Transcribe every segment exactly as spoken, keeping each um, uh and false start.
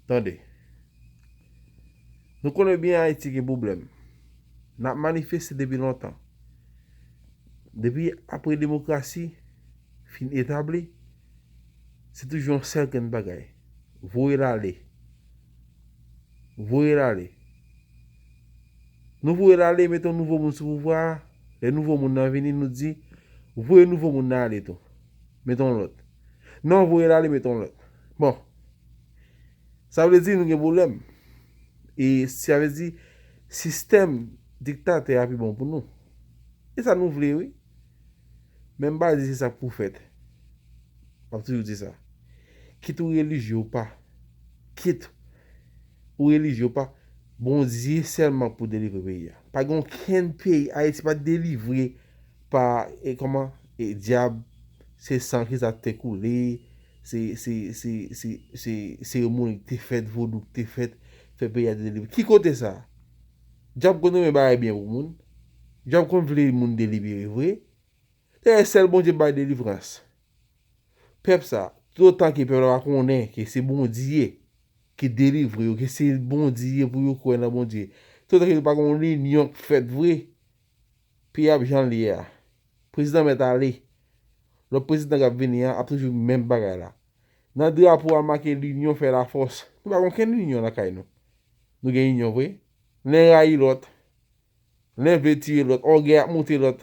Tande. Nou konnen byen Ayiti gen pwoblèm. N ap manifeste depi lontan. Depi apre demokrasi fin etabli, se toujou yon sèl grenn bagay. Voye l ale. Voye l ale. Nou voye l ale, mete yon nouvo moun sou pouvwa a. Lè nouvo moun nan vini, nou di, voye nouvo moun nan ale tou. Mete yon lòt. Non, voye l ale, mete yon lòt. Bon. Sa vle di nou gen pwoblèm. E sa vle di sistèm diktatè a pi bon pou nou. E sa nou vle, wi. Men m pa di se sa k pou fèt. M ap toujou di sa. Kit ou relijye ou pa, kit ou relijye ou pa, Bondye sèlman pou delivre peyi a. Pa gen okenn peyi, Ayiti pa t delivre pa, e, kòman, e, dyab, se san ki sa te koule, se, se, se, se, se seremoni ki te fèt, vodou ki te fèt, fè peyi a te delivre. Ki kote sa? Dyab konn renmen bagay byen pou moun. Dyab konn vle moun delivre vre. Dayè, sèl Bondye bay delivrans. Pèp sa, toutotan ke pèp la pa konnen ke se Bondye ki delivre yo, ke se Bondye pou yo kwè nan Bondye, toutotan ke yo pa gen yon linyon k fèt vre, peyi a ap jan l ye a. Prezidan mèt ale. Lòt prezidan k ap vini an ap toujou menm bagay la. Nan drapo a make linyon fè lafòs. Nou pa gen okenn linyon lakay nou. Nou gen linyon vre? Len rayi lòt. Len vle tiye lòt. Ògèy ap moute lòt.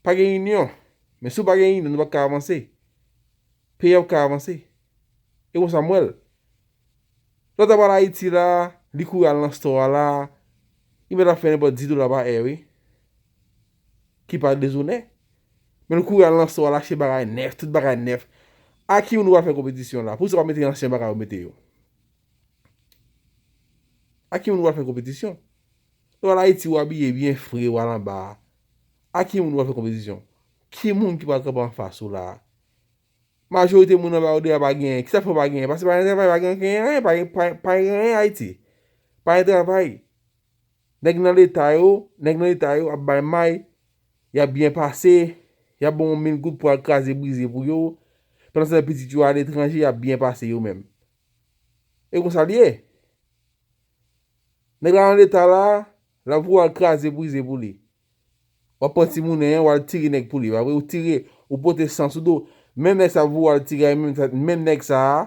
Pa gen inyon. Men si w pa gen inyon, nou p ap ka avanse. Peyi a p ap ka avanse. E konsa m wè l. Lòt ap al Ayiti la, li kouri al nan store a la, li mèt ap fè nenpòt dis dola pa è, wi. Ki pa dezonè. Men l kouri al nan store a, l achte bagay nèf, tout bagay nèf. A ki moun ou pral fè konpetisyon la? Poukisa w pa mete ansyen bagay ou mete yo? A ki moun ou pral fè konpetisyon? Lè w al Ayiti, ou abiye byen fre, w al anba a. A ki moun ou pral fè konpetisyon? Ki moun ki pral kanpe anfas ou la a? Majorite moun anba yo deja pa genyen. Kisa k fè yo pa genyen? Paske pa gen travay, pa gen anyen, pa gen, pa, pa gen anyen Ayiti. Pa gen travay. Nèg nan leta yo, nèg nan leta yo ap bay may, y ap byen pase, y ap ba w mil goud pou al kraze brize pou yo. Pandan se tan pitit yo aletranje, y ap byen pase yo menm. E konsa l ye. Nèg la nan leta la, l ap voye al kraze brize pou li. W ap pran timoun an, w al tire nèg pou li, pa vre? Ou tire, ou pote san sou do. Menm nèg sa ap voye al tire a, menm sa, menm nèg sa a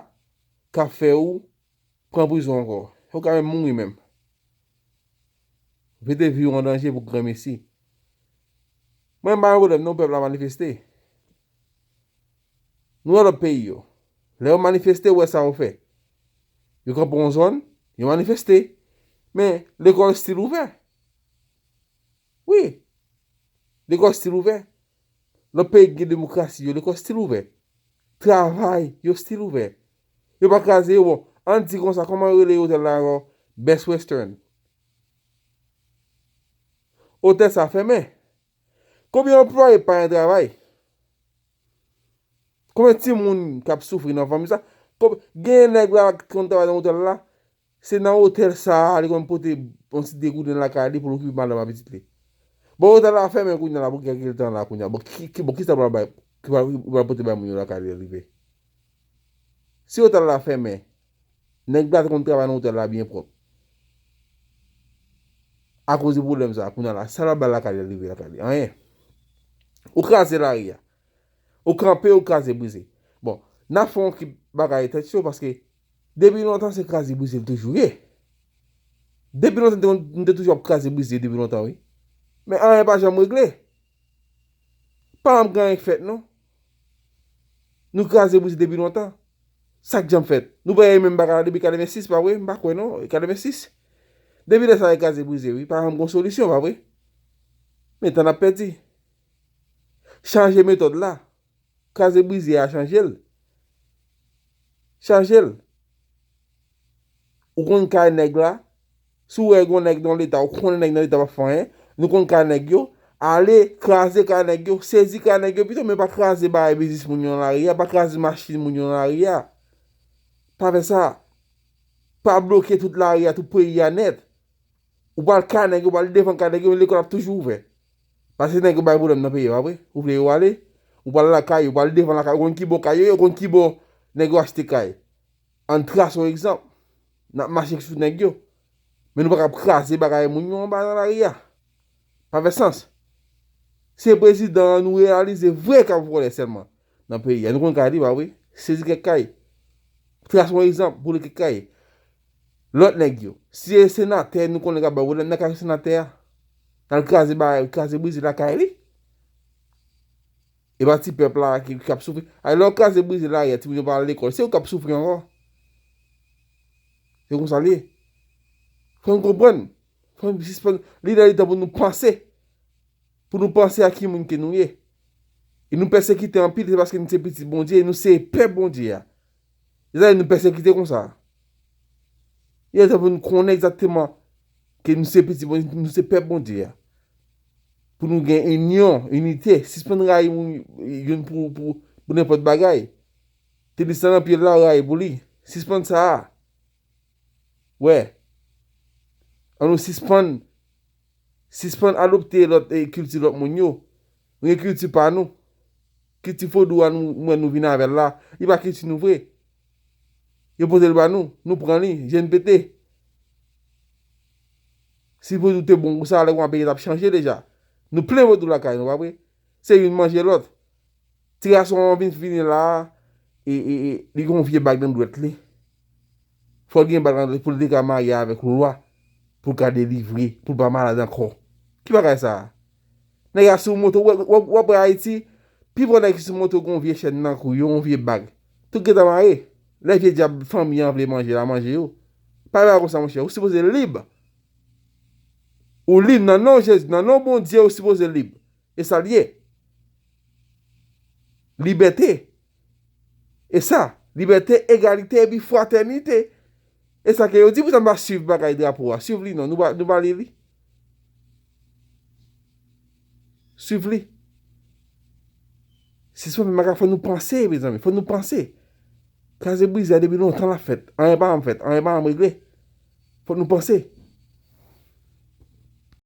k ap fè ou pran prizon ankò. Ou ka menm mouri menm. Mete vi w an danje pou granmesi. Mwen, m pa gen pwoblèm non, pèp la manifeste. Nou wè lòt peyi yo. Lè yo manifeste, ou wè sa yo fè. Yo kanpe yon zòn, yo manifeste. Men, lekòl still ouvè. Wi. Lekòl still ouvè. Lòt peyi ki gen demokrasi yo, lekòl still ouvè. Travay, yo still ouvè. Yo pa kraze yo, bon. Ann di konsa, kòman yo rele otèl la ankò? Best Western. Otèl sa fèmen. Konbyen anplwaye pa gen travay? Konbyen timoun k ap soufri nan fanmi sa? Konb-, gen nèg la ki konn travay nan otèl la, se nan otèl sa a li konn pote yon ti de gouden lakay li pou l okipe madanm ak pitit li. Bon, otèl la fèmen kounye a la pou kèk tan la kounye a. Bon, ki, ki, bon, kisa pou l bay, ki pral, ki pral pote bay moun yo lakay li rive? Si otèl la fèmen, nèg la te konn travay nan otèl la byen pwòp. Akoz de pwoblèm sa, kounye a la, sa l ap bay lakay li rive lakay li? Anyen. Ou kraze lari a. Ou kanpe, ou kraze brize. Bon, n ap fè yon ki bagay tèt cho, paske depi lontan se kraze brize l toujou ye. Depi lontan, nou te toujou ap kraze brize depi lontan, wi. Men anyen pa janm regle. Pa janm gen anyen k fèt, non. Nou kraze brize depi lontan. Sa k janm fèt? Nou pa wè menm bagay la depi katrevensis, pa vre? M pa kwè, non, katrevensis. Depi lè sa, e kraze brize, wi. Pa janm gen solisyon, pa vre? Men tan n ap pèdi. Chanje metòd la. Kraze brize a, chanje l. Chanje l. Ou konn kay nèg la. Si w wè gen yon nèg nan leta, ou konnen nèg nan leta p ap fè anyen. Nou konn kay nèg yo. Ale, kraze kay nèg yo, sezi kay nèg yo pito, men pa kraze bagay biznis moun yo nan lari a, pa kraze machin moun yo nan lari a. Pa fè sa. Pa bloke tout lari a, tout peyi a nèt. Ou pral kay nèg yo, ou pral defann kay nèg yo, men lekòl ap toujou ouvè. Paske nèg yo bay pwoblèm nan peyi a, pa vre? Ou vle yo ale? Ou pral lakay yo, ou pral defann lakay yo, ou konn ki bò kay yo ye, ou konn ki bò nèg yo achte kay. Ann trase yon egzanp. n ap mache sou nèg yo. Men nou pa kab kraze bagay moun yo anba nan lari a. Pa fè sans. Se prezidan an nou reyalize vre k ap vòlè sèlman nan peyi a. Nou konn kay li, pa vre? Sezi kèk kay. Trase yon egzanp, boule kèk kay. Lòt nèg yo. Si se senatè nou konnen k ap bay pwoblèm, n al kay senatè a. N al kraze bagay, kraze brize lakay li. E pa ti pèp la ki, k ap soufri. Ay, lè w kraze brize lari a, timoun yo pa al lekòl, se ou k ap soufri ankò. Se konsa l ye. Fò n konprann. Fò n sispann. Li lè li tan pou nou panse. Pou nou panse a ki moun ke nou ye. E nou pèsekite anpil, se paske nou se pitit Bondye, e nou se pèp Bondye a. Se sa nou pèsekite konsa. Li lè tan pou nou konnen egzakteman ke nou se pitit Bondye, nou se pèp Bondye a. Pou nou gen inyon, inite, sispann rayi moun youn pou, pou, pou nenpòt bagay. Tenis lan nan pye l la, rayi pou li. Sispann sa a. Wè. An nou sispann, sispann adopte lòt, eh, kilti lòt moun yo. Nou gen kilti pa nou. Kilti vodou a nou, mwen nou vin avè l la, li pa kilti nou vre. Yo pote l ba nou, nou pran li, je n pete. Si vodou te bon konsa, lè w ap peye, t ap chanje deja. Nou plen vodou lakay nou, pa vre? Se youn manje lòt. Ti gason an vin fini la, e, e, e, li gen yon vye bag nan dwèt li. Fò l gen bag nan dwèt pou l te ka marye avèk lwa, pou l ka delivre, pou l pa malad ankò. Ki bagay sa a? Nèg la sou moto, w ap wè Ayiti, pi bon nèg ki sou moto gen yon vye chèn nan kou yo, yon vye bag. Tout gentan mare. Lè vye dyab fanmi an vle manje, l a manje yo. Pa bagay konsa, monchè. Ou sipoze lib. Ou lib nan non Jezi, nan non Bondye, ou sipoze lib. E sa l ye. Libète. E sa, libète, egalite, epi fratènite. E sa ke yo di, poutan m pa swiv bagay drapo a. Swiv li non, nou pa, nou pa li li. Swiv li. Sispann fè makak, fò nou panse, mezanmi, fò nou panse. Kraze brize a depi lontan l ap fèt. Anyen pa janm fèt, anyen pa janm regle. Fò nou panse.